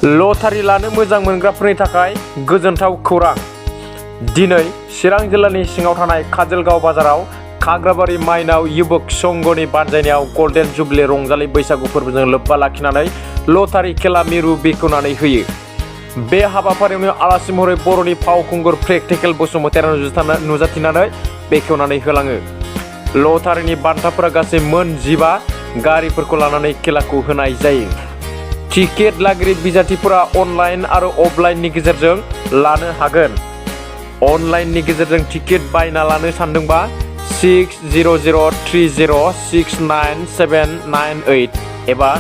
Lottery लानो मोजां मोनग्राफोरनि थाखाय गोजोनथाव खौरां। दिनै चिरां जिल्लानि सिङाव थानाय काजलगाव बाजाराव खाग्राबारि माइनाव युवक संघनि बानजायनायाव गल्डेन जुबली रंजालि बैसागु फोरबोजों लोब्बा लाखिनानै लटारि खेला मिरु बेखेवनानै होयो। बे हाबाफारियावनो आलासि महरै बर'नि फावखुंगुर प्रेक्टिकेल बसुमतारी नुजाथिनानै बेखेवनानै होलाङो। लटारिनि बान्थाफोरा गासै मोन 15 गारिफोरखौ लानानै खेलाखौ होनाय जायो। टिकेट लागिरि बिजाथिफोरा अनलाइन आरो अफलाइननि गेजेरजों लानो हागोन। अनलाइननि गेजेरजों टिकेट बायना लानो सानदोंबा 600030699798 एबा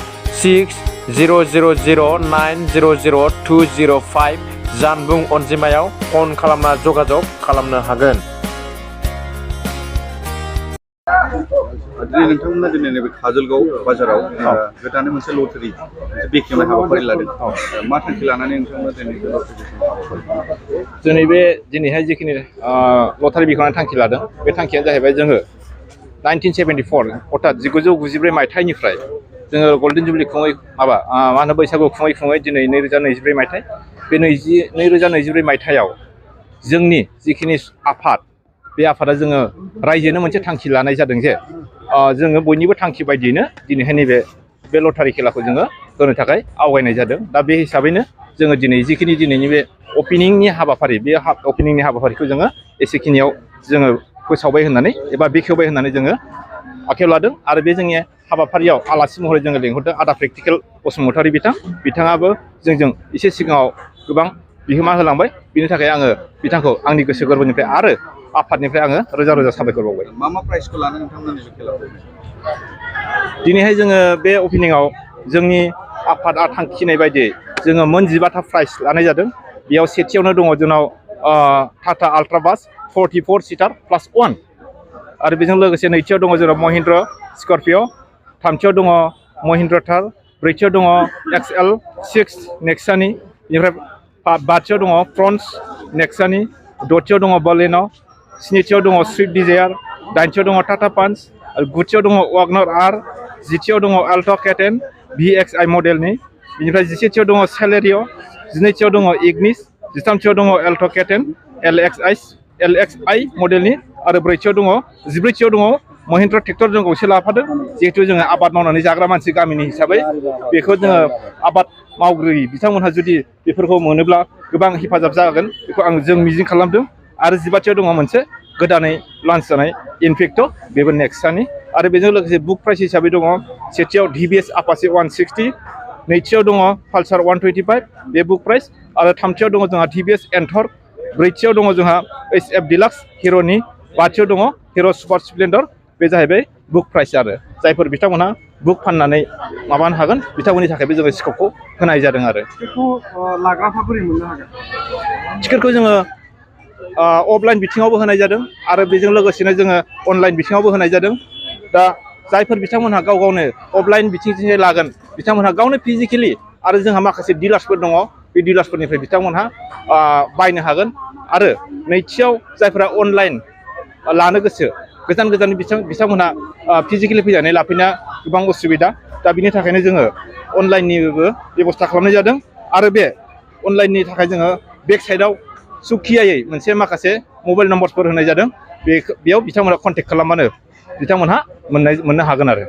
6000900205 जानबुं अनजिमायाव फन खालामना जगाजग खालामनो हागोन। दिनै नोंथांमोना दिनै नैबे काजलगाव बाजाराव गोदानै मोनसे लटारि बेखेवनाय हाबाफारि लादों। मा थांखि लानानै नोंथांमोना दिनै जोंनि बे दिनैहाय जिखिनि लटारि बेखेवनाय थांखि लादों, बे थांखियानो जाहैबाय जोङो 1974 अर्थात 1993 मायथाइनिफ्राय जोङो गल्डेन जुबली खुङै बैसागु खुङै दिनै 2023 मायथाइ। बे 2023 मायथाइयाव जोंनि जिखिनि आफाद, बे आफादा जोङो रायजोनो मोनसे थांखि लानाय जादों जे जोङो बयनिबो थांखि बायदियैनो दिनैहाय नैबे लटारि खेलाखौ जोङो होनो थाखाय आवगायनाय जादों। दा बे हिसाबैनो जोङो दिनै जिखिनि दिनैनि बे अपेनिंनि हाबाफारि, बे अपेनिंनि हाबाफारिखौ जोङो एसेखिनियाव जोङो फोसावबाय होननानै एबा बेखेवबाय होननानै जोङो आखायाव लादों। आरो बे जोंनि हाबाफारियाव आलासि महरै जोङो लिंहरदों आदा प्रेक्टिकेल बसुमतारी बिथाङाबो जोंजों एसे सिगाङाव गोबां बिहोमा होलांबाय। बिनि थाखाय आङो बिथांखौ आंनि गोसो गोरबोनिफ्राय आरो आफादनिफ्राय आङो रोजा रोजा साबायखर बावबाय। मा प्राइजखौ लानो नोंथांमोननि खेलाखौ? दिनैहाय जोङो बे अपेनिंआव जोंनि आफादा थांखिनाय बायदियै जोङो मोन 15था प्राइज लानाय जादों। बेयाव सेथियावनो दङ जोंनाव टाटा आल्ट्रा बास 44 सिटार +1 आरो बेजों लोगोसे नैथियाव दङ जोंनाव महिन्द्र स्कर्पिय', थामथियाव दङ महिन्द्र थार, ब्रैथियाव दङ XL6 नेक्सानि, बेनिफ्राय बाथियाव दङ फ्रन्स नेक्सानि, दथियाव दङ बलेन', स्निथियाव दङ स्विफ्ट डिजायार, दाइनथियाव दङ टाटा पान्च, आरो गुथियाव दङ वागनार आर, जिथियाव दङ आल्ट' केटेन VXI मडेलनि, बेनिफ्राय 17थियाव दङ सेलेरिय', 12थियाव दङ इगनिस, 13थियाव दङ आल्ट' केटेन LXI मडेलनि, आरो 14थियाव दङ महिन्द्र ट्रेक्टर जों गंसे लाफादों। जिहेतु जोङो आबाद मावनानै जाग्रा मानसि गामिनि हिसाबै बेखौ जोङो आबाद मावग्रोयो बिथांमोनहा जुदि बेफोरखौ मोनोब्ला गोबां हेफाजाब जागोन, बेखौ जों मिजिं खालामदों। आरो 15थियाव दङ मोनसे गोदानै लन्च जानाय इनफेक्ट', बेबो नेक्सानि। आरो बेजों लोगोसे बुक प्राइस हिसाबै दङ सेथियाव TVS आपाचे 160, नैथियाव दङ पालसार 125 बे बुक प्राइस, आरो थामथियाव दङ जोंहा TVS एन्थर, ब्रैथियाव दङ जोंहा SF डिलाक्स हिर'नि, बाथियाव दङ हिर' सुपार स्प्लेन्डर, बे जाहैबाय बुक प्राइस। आरो जायफोर बिथांमोनहा बुक फाननानै माबानो हागोन बिथांमोननि थाखायबो जोङो स्कपखौ होनाय जादों। आरो टिकेटखौ लाग्राफ्रा बोरै मोननो हागोन? टिकेटखौ जोङो अफलाइन बिथिङावबो होनाय जादों आरो बेजों लोगोसेनो जोङो अनलाइन बिथिङावबो होनाय जादों। दा जायफोर बिथांमोनहा गाव गावनो अफलाइन बिथिंजों लागोन बिथांमोनहा गावनो फिजिकेलि, आरो जोंहा माखासे डिलार्सफोर दङ, बे डिलार्सफोरनिफ्राय बिथांमोनहा बायनो हागोन। आरो नैथियाव जायफोरा अनलाइन लानो गोसो, गोजान गोजाननि बिथांमोनहा फिजिकेलि फैनानै लाफैना गोबां उसुबिदा। दा बिनि थाखायनो जोङो अनलाइननिबो बेब'स्था खालामनाय जादों। आरो बे अनलाइननि थाखाय जोङो बेक साइडआव सुखियायै मोनसे माखासे मबाइल नम्बरफोर होनाय जादों। बेयाव बिथांमोना कन्टेक्ट खालामबानो बिथांमोनहा मोननो हागोन। आरो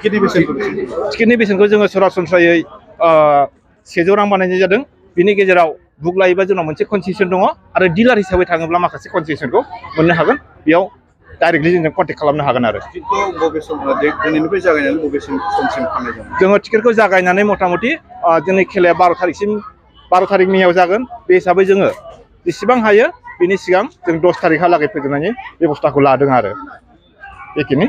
टिकेटनि बेसेनखौ जोङो सरासनस्रायै 100 रां बानायनाय जादों। बिनि गेजेराव बुक लायोबा जोंनाव मोनसे कनसेसन दङ, आरो डिलार हिसाबै थाङोब्ला माखासे कनसेसनखौ मोननो हागोन। बेयाव डाइरेक्टलि जोंजों कन्टेक्ट खालामनो हागोन। आरो दिनैनिफ्राय जागायनानै बबे समसिम फाननाय जागोन? जोङो टिकेटखौ जागायनानै मथा मथि जोंनि खेलाया 12 थारिख मेयाव जागोन। बे हिसाबै जोङो जेसेबां हायो बेनि सिगां जों 10 थारिखहालागै फोजोबनायनि बेब'स्थाखौ लादों। आरो बेखिनि